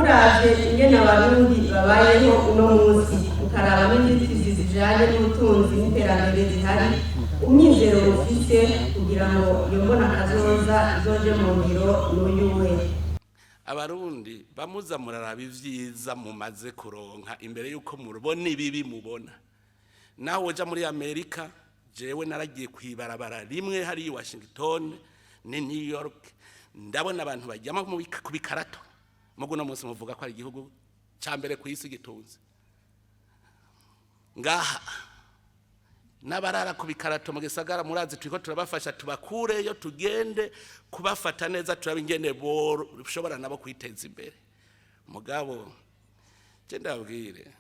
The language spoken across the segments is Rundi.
Muravye ingene Abarundi babayeho uno munsi, mukaraba n'inzitizi zijanye n'ubutunzi n'iterambere zihari, umwizero mufise kugira ngo iyo mbona kazoza izoje mu ngiro n'uyuhe? Abarundi bamuza muraraba ivyiza mumaze kuronka imbere yuko mubona ibibi mubona. Nawe uja muri Amerika, jewe naragiye kwibarabara rimwe hari i Washington ni New York, ndabona abantu bajyama ku bikarato. Mugu no munsi muvuga ko ari igihugu ca mbere ku isi gitunze. Ngaha n'abarara ku bikarato mu gisagara, murazi turiko turabafasha, tubakureyo, tugende kubafata neza, turabe ingene boshobora nabo kwiteza imbere. Mugabo je ndababwire,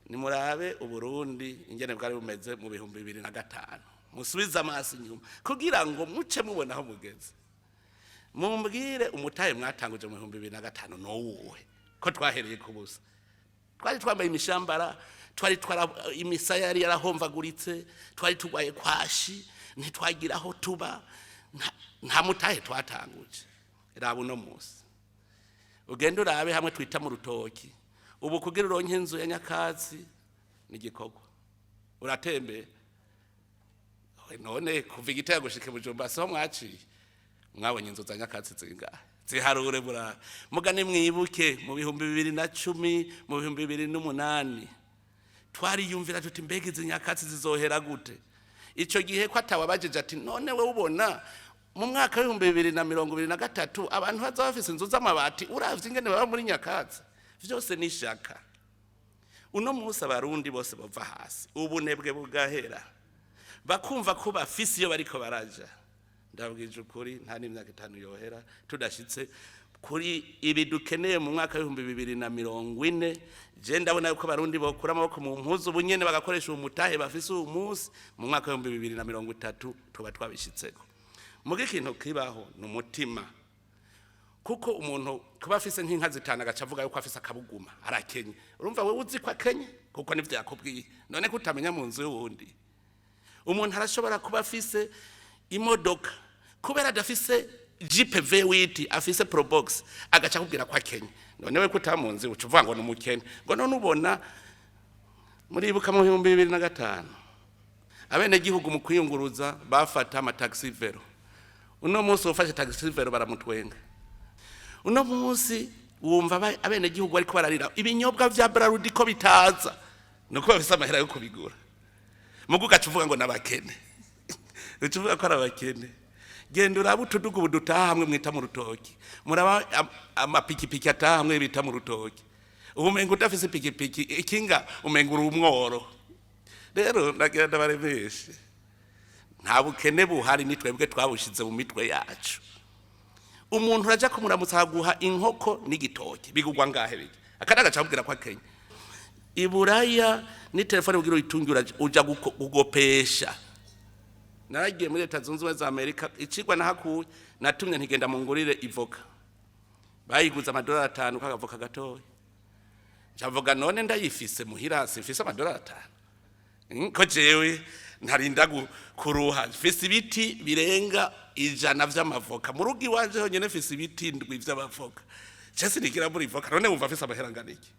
nimurabe Uburundi ingene bwari bumeze mu 2005, musubize amaso inyuma kugira ngo muce mubona aho mugeze. Mumbwire umutahe mwatanguje mu 2005 n'uwuhe, ko twahereye ku busa? Twari twambaye imishambara, twari twara imisaya yari yarahomvaguritse, twari turwaye kwashi, ntitwagira aho tuba, nta mutahe twatanguje. Raba uno munsi, ugende urabe hamwe twita mu Rutoki ubu, kugira uronke inzu ya nyakatsi ni igikorwa. Uratembeye none kuva Igitega gushika i Bujumbura, siho mwaciye? Mwabonye inzu za nyakatsi zingahe? Ziharure murabe. Mugane mwibuke mu 2010, mu 2008, twariyumvira tuti: "Mbega izi nyakatsi zizohera gute?" Ico gihe ko atawabajije ati: "None we ubona mu mwaka w'2023 abantu bazaba bafise inzu z'amabati, uravye ingene baba muri nyakatsi?" Vyose ni ishaka. Uno munsi Abarundi bose bava hasi, ubunebwe bugahera, bakumva ko bafise iyo bariko baraja, ndabwije ukuri, nta n'imyaka 5 yohera tudashitse kuri ibi dukeneye mu mwaka w'2040. Je ndabona yuko Abarundi bokura amaboko mu mpuzu ubu nyene, bagakoresha uwo mutahe bafise uwu munsi, mu mwaka w'2030 tuba twabishitseko. Muga ikintu kibaho ni umutima, kuko umuntu kuba afise nk'inka zitanu agaca avuga yuko afise akabuguma, arakenye. Urumva wewe uzi ko akenye kuko nivyo yakubwiye, none ko utamenya mu nzu y'uwundi? Umuntu arashobora kuba afise imodoka, kubera adafise Jeep V8 afise Probox, agaca akubwira ko akenye. None we kutamunzi uca uvuga ngo ni umukene? Ngo none ubona, muribuka mu 2005 abenegihugu mu kwiyunguruza bafata amataxi vélo. Uno munsi ufashe taxi vélo baramutwenga. Uno munsi wumva abenegihugu bariko bararira ibinyobwa vya Brarudi ko bitaza, nuko bafise amahera yo kubigura. Mugu ugaca uvuga ngo nabakene, uca uvuga ko ari abakene. Genda urabe utudugu ubu dutaha hamwe mwita mu Rutoki, muraba amapikipiki ataha hamwe bita mu Rutoki. Ubu umenga udafise ipikipiki, ikinga, umenga uri umworo. Rero ndagira ndabaremeshe, nta bukene buhari, ni twebwe twabushize mu mitwe yacu. Umuntu uraja kumuramutsa akaguha inkoko n'igitoki bigugwa ngahe, bijya akandi agaca akubwira ko akenye. Iburaya ni telefone kugira uyitunge uja kugopesha. Naragiye muri Leta Zunze Ubumwe za Amerika, icigwa nahakuye, natumye ntigenda mungurire ivoka, bayiguze amadolari 5 k'akavoka gatoya. Ncavuga: "None ndayifise muhira, simfise amadolari 5?" Ko jewe ntarinda kuruha, mfise ibiti birenga 100 vy'amavoka mu rugo iwanje honyene, mfise ibiti 7 vy'amavoka, ce sinigira muri ivoka. None wumva mfise amahera angana iki?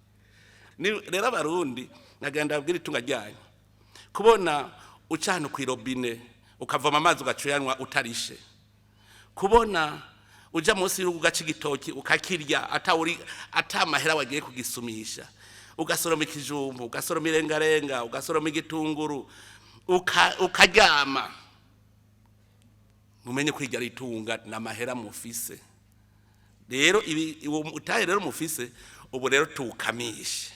Rero Abarundi nagenda abwira, itunga ryanyu, kubona uca ahantu kw'irobine ukavoma amazi ugaca uyanywa utarishe, kubona uja munsi y'urugo ugaca igitoki ukakirya atawuri ata mahera wagiye kugisumisha, ugasoroma ikijumbu, ugasoroma irengarenga, ugasoroma igitunguru, ukaryama, mumenye kwiga ritunga n'amahera mufise. Rero ibi uwo mutahe rero mufise ubu rero tuwukamishe.